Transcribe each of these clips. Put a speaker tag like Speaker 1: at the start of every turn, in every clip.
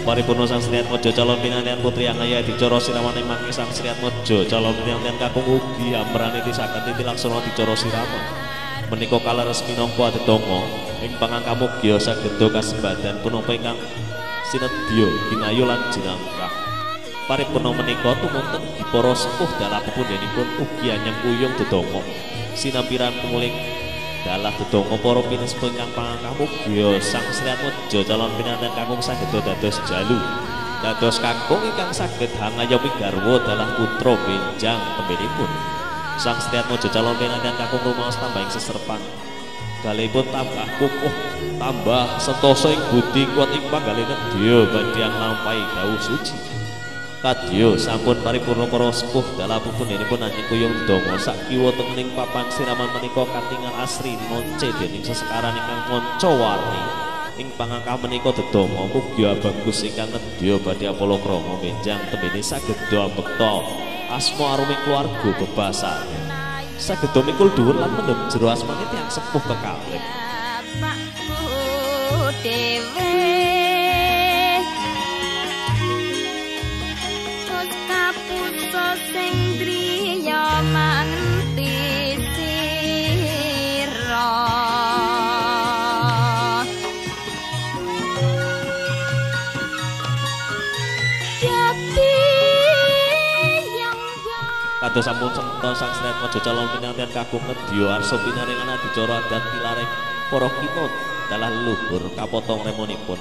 Speaker 1: Paripurna Sang Sri Atmojo calon pinantian putri angaya dicara siraman mangke Sang Sri Atmojo calon pinantian kakung ugi amrani saged titilaksana dicara siraman. Menika kaleres minangka adedonga ing pangangkamugya sageda kasembadan punapa ingkang sinedya ginayu lan jinangkah. Paripurna menika tumunten ugi para sepuh dalah pepundhenipun ugi anyang kuyung dedonga sinampiran pumuling dalah dedonga para pinespa ingkang pangamugya Sang Sri Atmojo calon pinanten kakung sageda dados jalu dados kakung ingkang saged hangayomi garwa dalah putra benjang tembenipun. Sang Sri Atmojo calon pinanten kakung rumaos tambahing seserpan galihipun tambah kukuh tambah sentosa ing budi kuat ing panggalih nedya badhe nglampahi dawuh suci. Kadya sampun paripurna para sepuh dalah pepundhenipun anying kuyung dedonga sak kiwa tengening papan siraman menika katingal asri monce dening sesekaran ingkang manca warni ing pangangkah menika dedonga mugi bagus ingkang nedya badhe palakrama benjang tembene sageda ambekta asma aruming keluarga bebasan sageda mikul dhuwur lan mendhem jero asmane tiyang sepuh kekalih.
Speaker 2: Sing driya mangti sira dadi yang
Speaker 1: kados sampun sento Sang Sri Atmojo calon pinantian kakung nedya arsa pinaringan adicara adat pilareng para kinut dalah leluhur kapotong remonipun.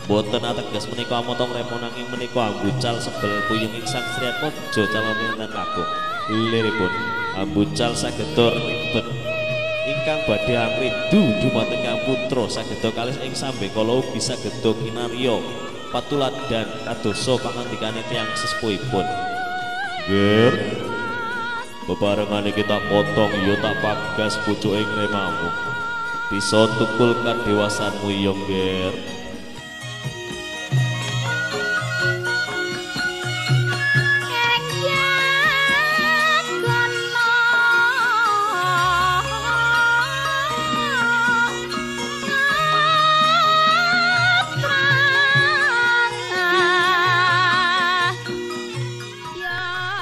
Speaker 1: Boten ateges menika amotong remo nanging menika ambucal sebel puyunging Sang Sri Atmojo calon pinanten kakung. Liripun ambucal sageda ribet ingkang badhe angridu dumateng kang putra sageda kalis ing sambekala ugi sageda kinarya patuladan kadosa pangandikane tiyang sesepuhipun. Ger, bebarengane kita potong ya tak pagas pucuking remamu. Bisa tukul kadewasanmu ya, Ger.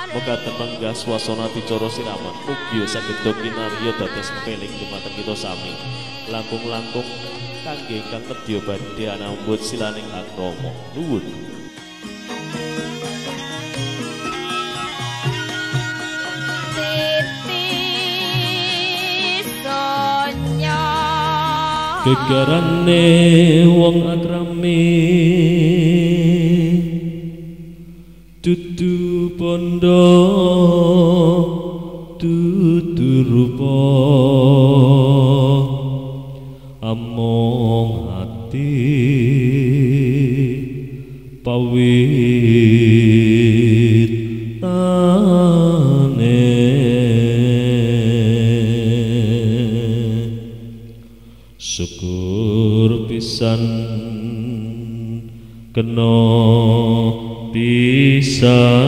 Speaker 1: Mekaten menggah swasana dicara siraman ugi sageda kinarya dados pepeling dumateng kita sami langkung-langkung kangge ingkang nedya badhe anambut silaning akrama. Nuwun.
Speaker 3: Gegarane wong akrami dudu bondo dudu rupa among ati pawit tane syukur pisan kena pisan.